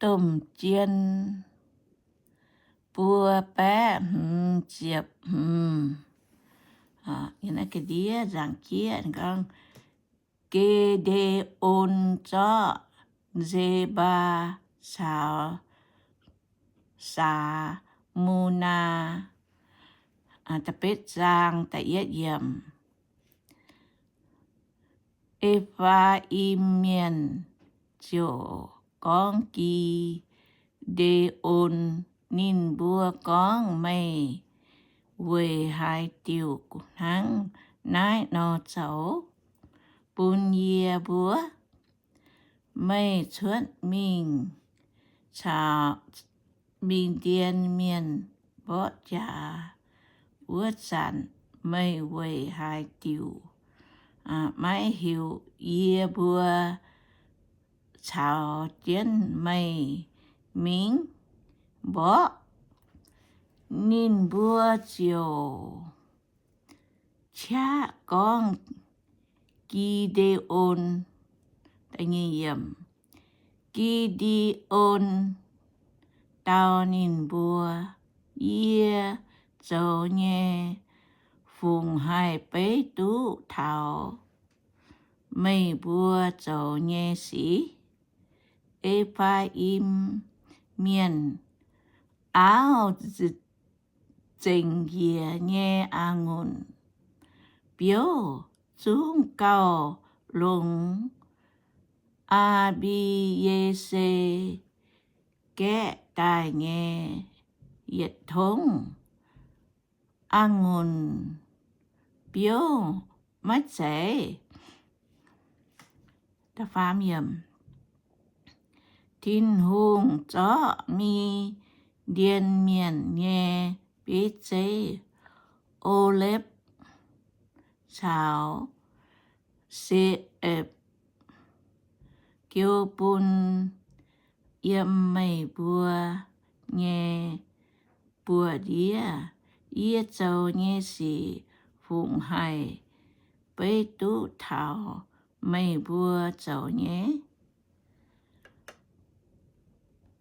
domh jien buo baeqv hmz ziepc hmz. Ga'ndiev nzaangc jieqv gorngv, Gi^nde^on zorqv Nze^mbaa caux Saa^mu^naa. Da'betv zaang da'yietv yiemc. E^faa^im Mienh ziouc gorngv Gi^nde^on, Ninh mbuo gorngv, Meih weic haaix diuc hnangv naaiv nor zoux? Bun yie mbuo, meih cuotv mingh caux Mi^ndien Mienh mborqv jaax wuov zanc, meih weic haaix diuc maiv heuc yie mbuo caux jienv meih mingh mborqv? Ninh mbuo ziouc qaqv gorngv Gi^nde^on. Gi^nde^on dau ninh mbuo, Yie zoux nyei fungx haih beiv duqv taux meih mbuo zoux nyei sic? E^faa^im Mienh auv zengc njiec nyei a'ngunc biouv zungv gauh longx Aa^mbi^ye^se gaeqv daaih nyei yietc tongv. A'ngunc biouv maiv zeiz. Tin-Hungh zorqv Mi^ndien Mienh nyei bieiv zeiv, Olepv caux Se^epc, jiu bun yiem meih mbuo nyei buoz-ndiev. Yie zoux nyei sic fungx haih beiv duqv taux meih mbuo zoux nyei?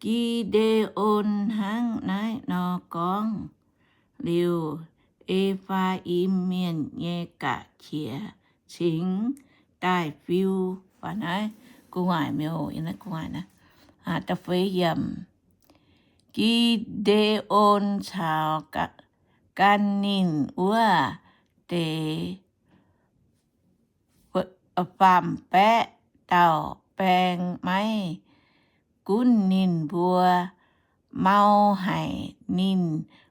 Gi^nde^on hnangv naaiv nor gorngv liuz, E^faa^im Mienh nyei ga'qiex cingx daaih fiu. Da'feix yiemc. Gi^nde^on caux gan ninh wuov deix faam-baeqv dauh baeng maiv gunv ninh mbuo mau haic. Ninh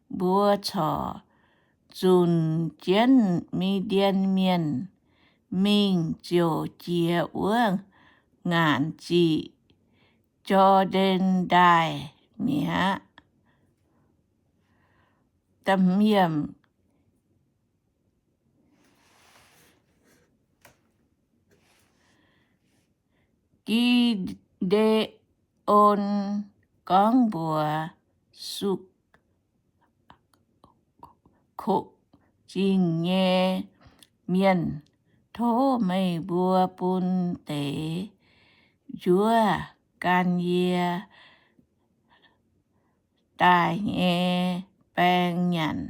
mbuo corc zunc jienv Mi^ndien Mienh mingh ziouc jiex wuov ngaanc ziqc Jor^ndaen Ndaaih mi'aqv. Gi^nde^on gorngv mbuox Sukc Zingh nyei mienh, Tov meih mbuo bun deix njuov gan yie daaih nyei baeng nyanc.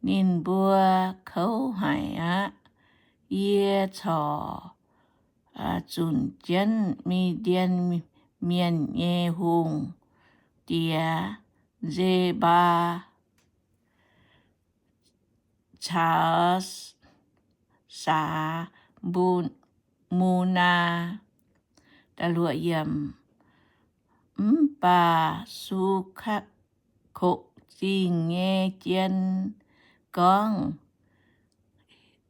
Ninh mbuo kouv haic aqv. Yie corc zunc jienv Mi^ndien Mienh nyei hungh diex, Nze^mbaa caux Saa^mu^naa. Mv baac Sukc Zingh nyei jien gorngv,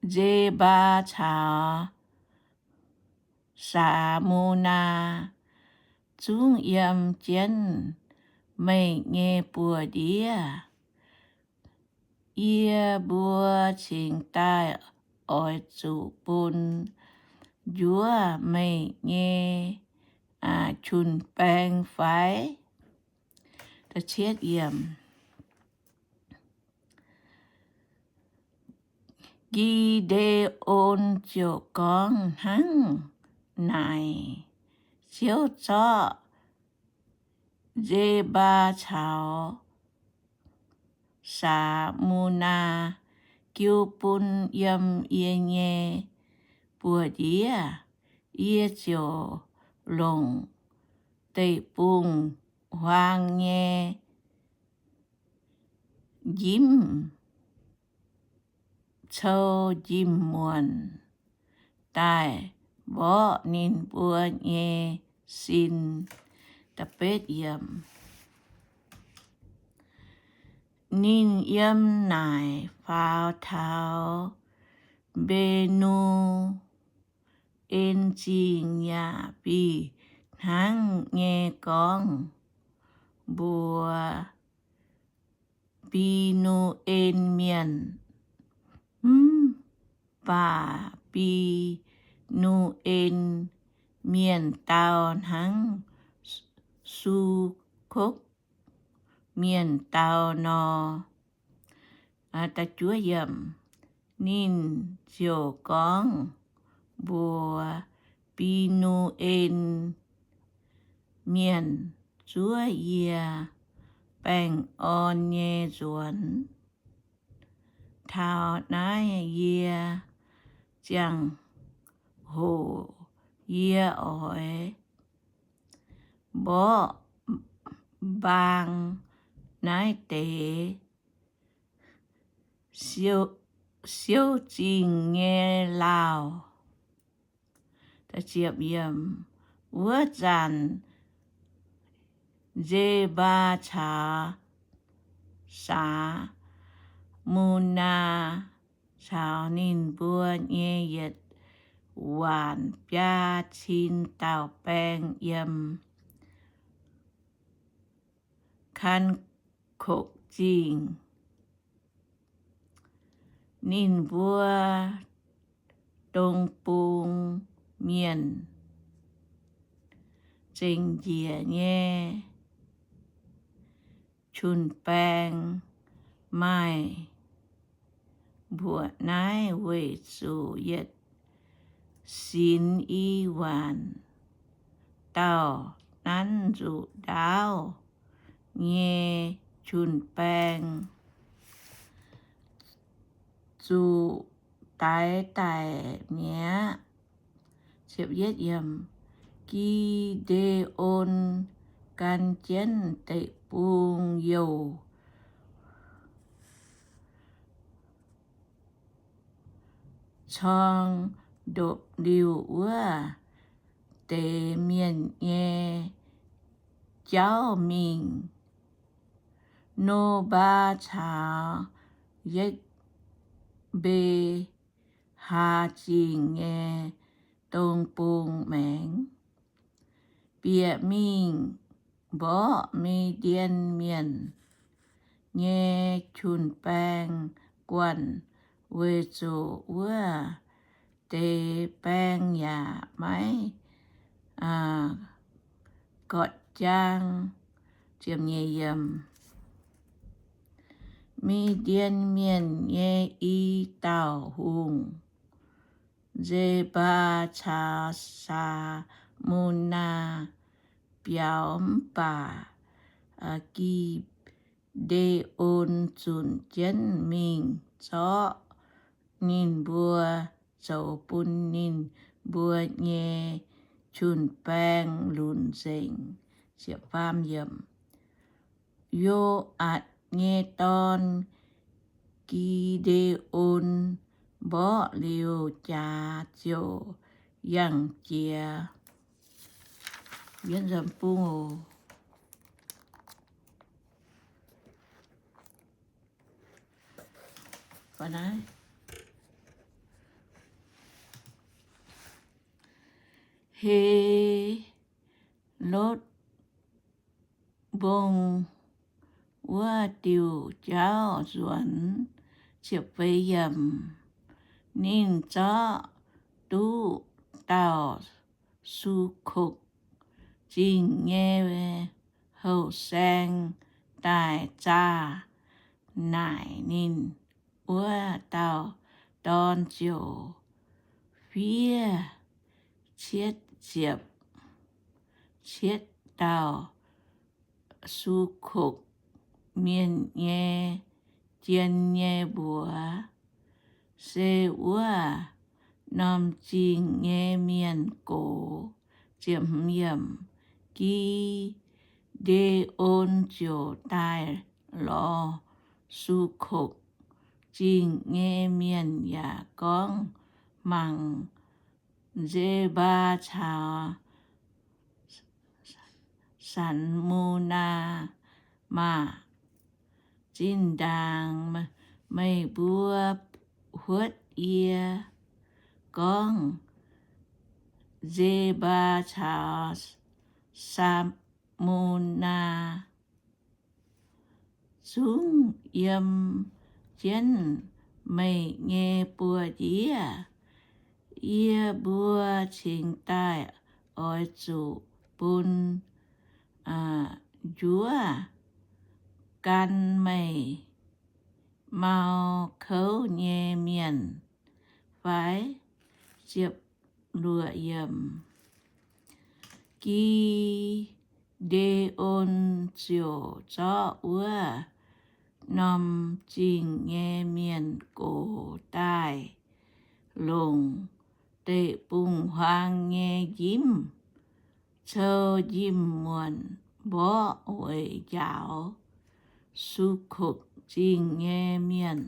Nze^mbaa caux Saa^mu^naa zungv yiem jienv meih nyei buoz-ndiev. Yie mbuo cingx daaih oix zuqc bun njuov meih nyei jun-baeng fai? Gi^nde^on ziouc gorngv, Hnangv naaic, Ziouv zorqv Nze^mbaa caux Saax^mu^naa jiu bun yiem yie nyei buoz-ndiev. Yie ziouc longc deic-bung-huaang nyei njimv cou njimv-muonc daaih mborqv ninh mbuo nyei sin. Ninh yiem naaic faaux taux Mbe^nu En Zingh yaac fih hnangv nyei gorngv mbuox Mbi^nu^en Mienh, mv baac Mbi^nu^en Mienh dau hnangv Sukokv Mienh dau nor. Ninh ziouc gorngv mbuox Mbi^nu^en Mienh, Zuov yie baengh orn nyei nzuonx. Taux naaiv yie ziangh hoc yie oix mborqv mbaang naaiv deix siouv zingh nyei lauh. Wuov zanc Nze^mbaa caux Saax^mu^naa caux ninh mbuo nyei yietc waanc biaa cin dauh baeng yiem Kan^kokc Zingh. Ninh mbuo dong bung mienh zengc njiec nyei jun-baeng maaih mbuoqc naaiv weic zuqc yietc sinx i waanc dauh nanv nzuqc ndaauv nyei jun-baeng zuqc daix daic mi'aqv. Gi^nde^on gan jienv deic-bung-youh corng ndopv-liuh wuov deix mienh nyei jauv mingh Nobaa caux Yetc^mbe^haa Zingh nyei dong bung maengx, bieqc mingh mborqv Mi^ndien Mienh nyei jun-baeng guanh, weic zuqc wuov deix baeng yaac maiv gorqv-jaang. Mi^ndien Mienh nyei i dauh hungh, Nzebaa caux Saa^mu^naa, biaux mv baac Gi^nde^on zunc jienv mingh zorqv ninh mbuo zoux bun ninh mbuo nyei jun-baeng lunc nzengc. Yo^aatc nyei dorn, Gi^nde^on, mborqv liuz jaax ziouc yangh jiex. Helotv Mbong wuov diuh jauv nzuonx. Ninh zorqv duqv dauh Sukokv Zingh nyei houh saeng daaih zaah naaic ninh. Wuov dauh dorn ziouc fiev cietv ziepc cietv dauh Sukokc mienh nyei jien nyei mbuox, se wuov norm zingh nyei mienh gox. Gi^nde^on ziouc daaih lorz Sukokc zingh nyei mienh yaac gorngv, Mangc Nzebaa caux Salmunaa maah! Zinh ndaangc meih mbuo huotv yie gorngv, Nzebaa caux Salmunaa zungv yiem jienv meih nyei buoz-ndiev. Yie mbuo cingx daaih oix zuqc bun njuov gan meih mau kouv nyei mienh fai? Gi^nde^on ziouc zorqv wuov norm zingh nyei mienh gox daaih, longc deic-bung-huaang nyei njimv cou njimv-muonc mborqv weic njaaux Sukokc zingh nyei mienh.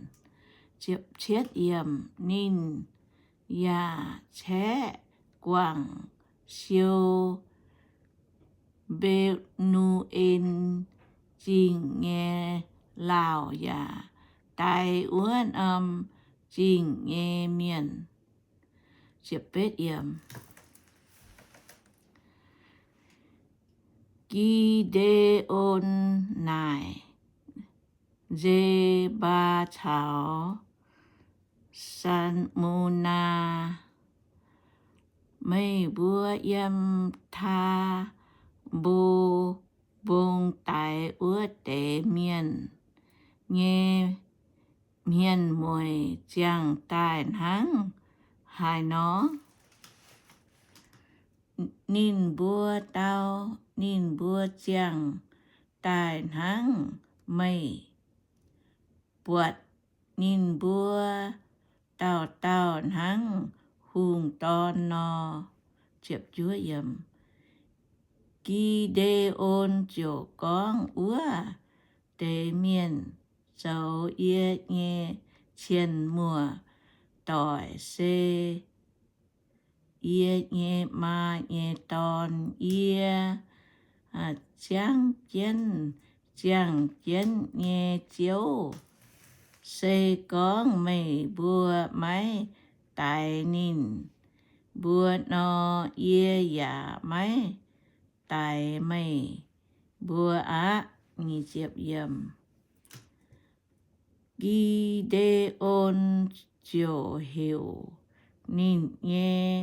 Ninh yaac caeqv guangc siou Mbe^nu^en Zingh nyei laauh yaac daix wuov norm zingh nyei mienh. Gi^nde^on naaic Nzebaa caux Salmunaa, Meih mbuo yiem Taa^mbo Mbong daix wuov deix mienh nyei hmien-mueic ziangh daaih hnangv haaix nor? Ninh mbuo dau, Ninh mbuo ziangh daaih hnangv meih, buatc ninh mbuo dauh dauh hnangv hungh dorn nor. Gi^nde^on ziouc gorngv, Wuov deix mienh zoux yie nyei cien-muoc-doic se yie nyei maa nyei dorn. Yie ziangv jienv ziangh jienv nyei Ziouv, se gorngv meih mbuo maiv daix ninh mbuo nor, yie yaac maiv daix meih mbuo aqv. Gi^nde^on ziouc heuc ninh nyei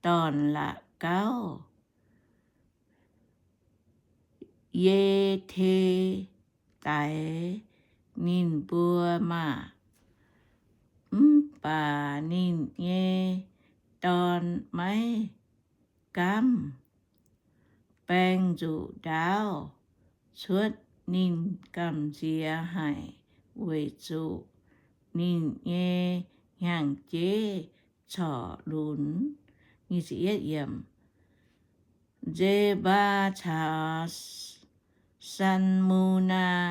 dorn-la'gauv Ye^te daix ninh mbuo maah! Mv baac ninh nyei dorn maiv gaamv, baeng nzuqc ndaauv cuotv ninh gamh nziex haic, weic zuqc ninh nyei hnyangx-jeiv corc lunx. Nzebaa caux Salmunaa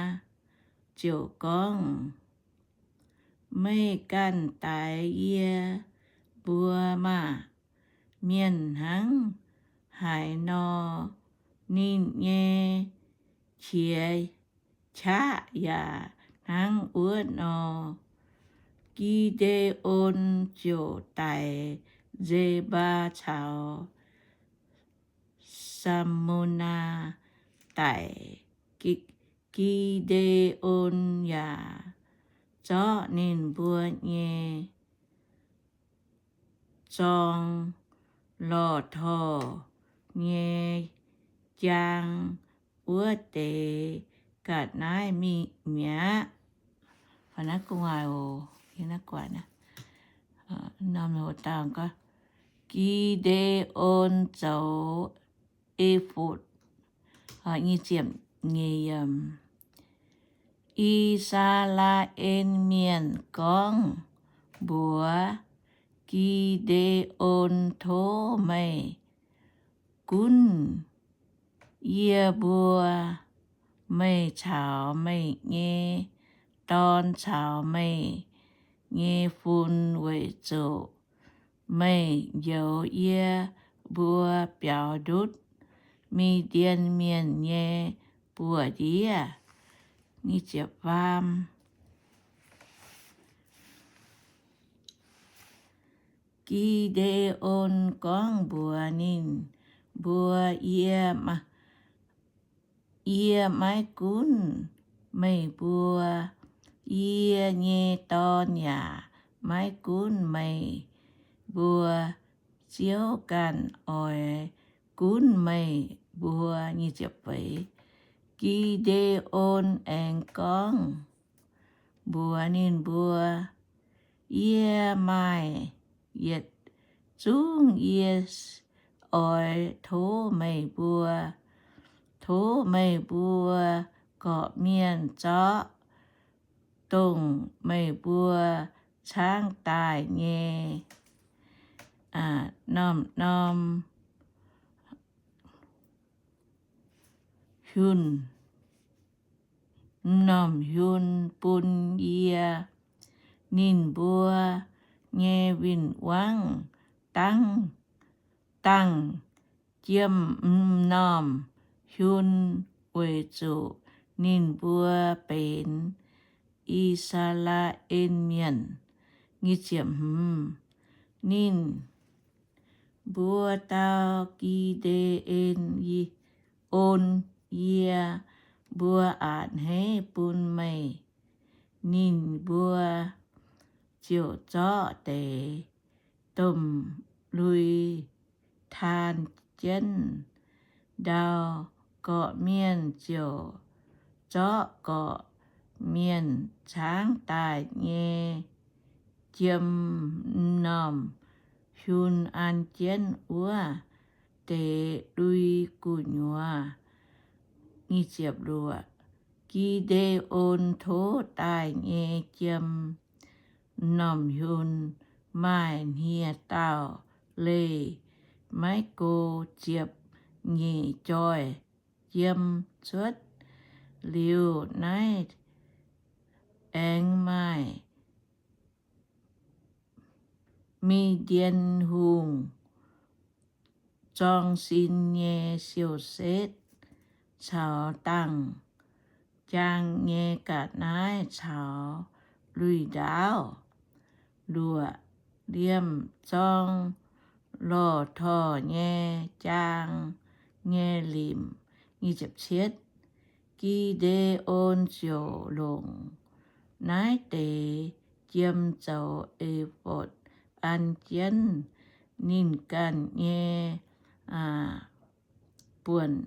ziouc gorngv, Meih ganh daix yie mbuo maah! Mienh hnangv haaix nor, ninh nyei qiex qaqv yaac hnangv wuov nor. Gi^nde^on ziouc daix Nzebaa caux Salmunaa daic. Gi^nde^on yaac zorqv ninh mbuo nyei zorng lorh torh nyei jaang wuov deix ga'naaiv mingh mi'aqv. Gi^nde^on zoux efotv. I^saa^laa^en Mienh gorngv mbuox Gi^nde^on, Tov meih gunv yie mbuo, meih caux meih nyei dorn caux meih nyei fun, weic zuqc meih njoux yie mbuo biaux ndutv Mi^ndien Mienh nyei buoz-ndiev. Gi^nde^on gorngv mbuox ninh mbuo, Yie, yie maiv gunv meih mbuo, yie nyei dorn yaac maiv gunv meih mbuo. Ziouv ganh oix gunv meih mbuo. Gi^nde^on aengx gorngv mbuox ninh mbuo, Yie maaih yietc zungv yie oix tov meih mbuo. Tov meih mbuo gorqv-mienh zorqv dongh meih mbuo caangv daaih nyei m'normh hiunh bun yie. Ninh mbuo nyei win-wangv dangv, dangh jiem m'normh hiunh, weic zuqc ninh mbuo benx I^saa^laa^en Mienh. Ninh mbuo dau Gi^nde^on, Yie mbuo a'hneiv bun meih. Ninh mbuo ziouc zorqv deix domh lui taan jienv ndau. Gorqv-mienh ziouc zorqv gorqv-mienh caangv daaih nyei jiem m'normh hiunh an jienv wuov deix lui gu'nyuoz. Gi^nde^on tov daaih nyei jiem m'normh hiunh maaih hniev-daauh leih, maiv go ziepc nyeic joih jiem cuotv. Liuz naaiv aengx maaih Mi^ndien Hungh, zorng sin nyei siou-setv caux dangh jaang nyei ga'naaiv caux lui-ndaauv, luoqc liemh zorng lorh torh nyei jaang nyei limc. Gi^nde^on ziouc longc naaiv deix jiem zoux e^fotv an jienv ninh ganh nyei buonc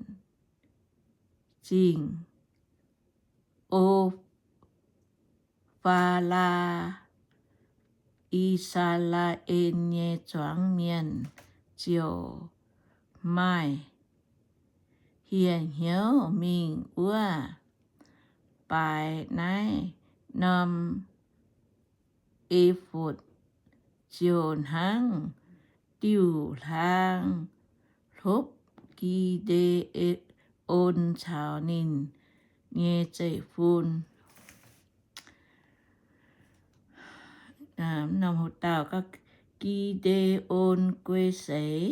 zingh. O^faa^laa, I^saa^laa^en nyei zuangx mienh ziouc maaih hieh hnyouv mingh wuov baaix naaiv norm e^fotv, ziouc hnangv diuh hlaang hlopv Gi^nde^on caux ninh nyei zeiv-fun. Gi^nde^on Guei Seix.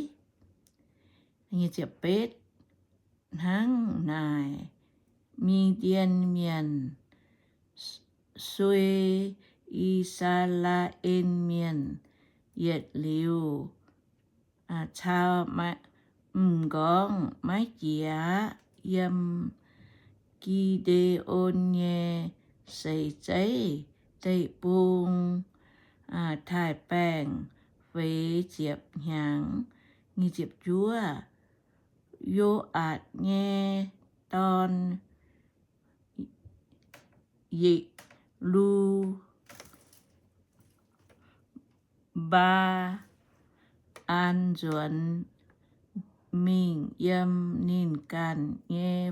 Hnangv naaic, Mi^ndien Mienh suei I^saa^laa^en Mienh yietc liuz cau m'nqorngv maiv jiex aqv. Yiem Gi^nde^on nyei seix zeiv deic-bung taaih-baengh feix ziepc hnyangx. Yo^atc nyei dorn, Ye^lu^mbaa^an nzuonx mingh yiem ninh ganh nyei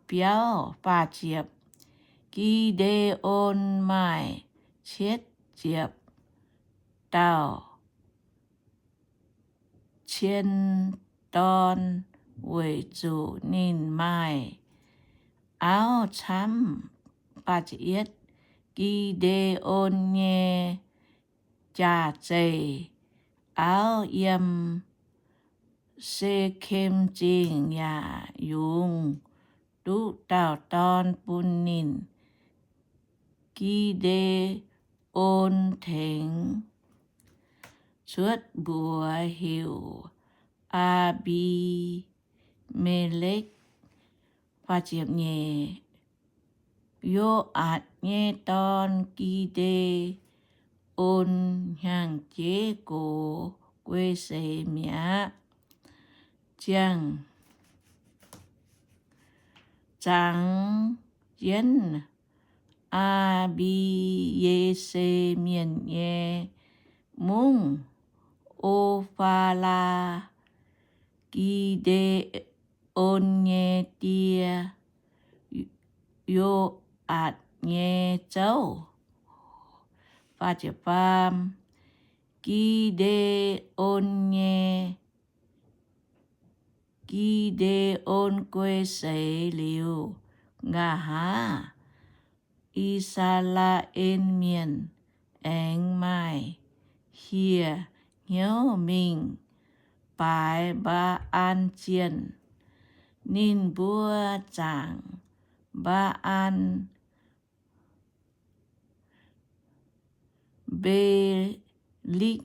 biauv. Faah ziepc, Gi^nde^on maaih cietv ziepc dauh cien dorn weic zuqc ninh maaih auv camv. Gi^nde^on nyei jaax-zeih auv yiem Sekem Zingh yaac yungz duqv dauh dorn bun ninh. Gi^nde^on tengx cuotv mbuox heuc Aa^mbi^me^lekv. Yo^atc nyei dorn, Gi^nde^on, hnyangx-jeiv gox guei seix mi'aqv. Ziangh zangx jienv Aa^mbi^ye^se Mienh nyei mungv, O^faa^laa, Gi^nde^on nyei die, Yo^atc nyei zouv. Gi^nde^on nyei, Gi^nde^on guei seix liuz, nqa'haav I^saa^laa^en Mienh aengx maaih hieh hnyouv mingh baaix Mbaa^an zienh. Ninh mbuo zaangc Mbaa^an, Mbe^likv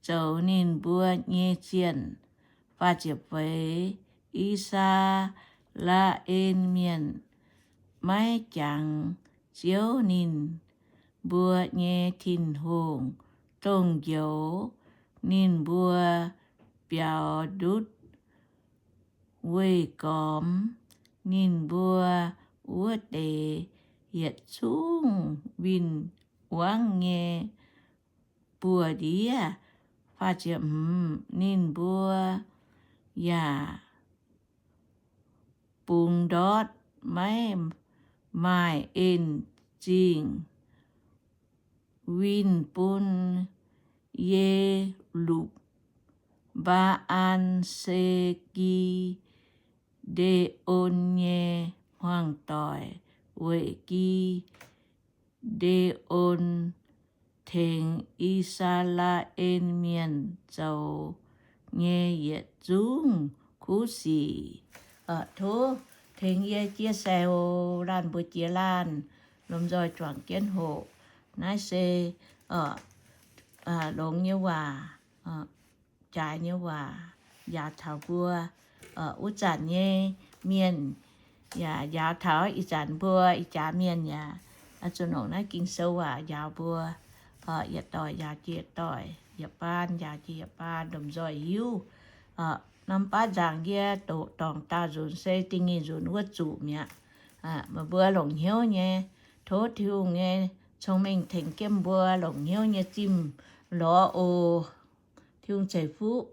zoux ninh mbuo nyei zienh. I^saa^laa^en Mienh maiv jangx Ziouv, ninh mbuo nyei Tin-Hungh, dongh njoux ninh mbuo biaux ndutv weih gormx ninh mbuo wuov deix yietc zungv win-wangv nyei buoz-ndiev. Ninh mbuo yaac bungx ndortv maiv maaih en-zingh winh bun Ye^lupv Mbaa^an, se Gi^nde^on nyei hmuangv-doic, weic Gi^nde^on tengx I^saa^laa^en Mienh zoux nyei yietc zungv kuv sic. Tov tengx yie chia sẻ oc. Laanh mbuo jiex laanh, lomh nzoih juangc jienv hoqc. Naaiv se longx nyei waac, jaaix nyei waac, njaaux taux mbuo wuov zanc nyei mienh, yaac njaaux taux ih zanc mbuo ih jaax mienh yaac zuqc longc naaiv Ging-Sou waac njaaux mbuo, yietc doic njaaux jiex yietc doic, yietc baan njaaux jiex yietc baan, lomh nzoih hiuv. Norm baav nzaangc yie doqc dorngc daauh nzunc se da'nyeic nzunc wuov zuqc mi'aqv. Meih mbuo longc hnyouv nyei, tov Tin-Hungh nyei cong-mengh tengx jienv mbuo longc hnyouv nyei zimh lorz oc. Tin-Hungh ceix fuqv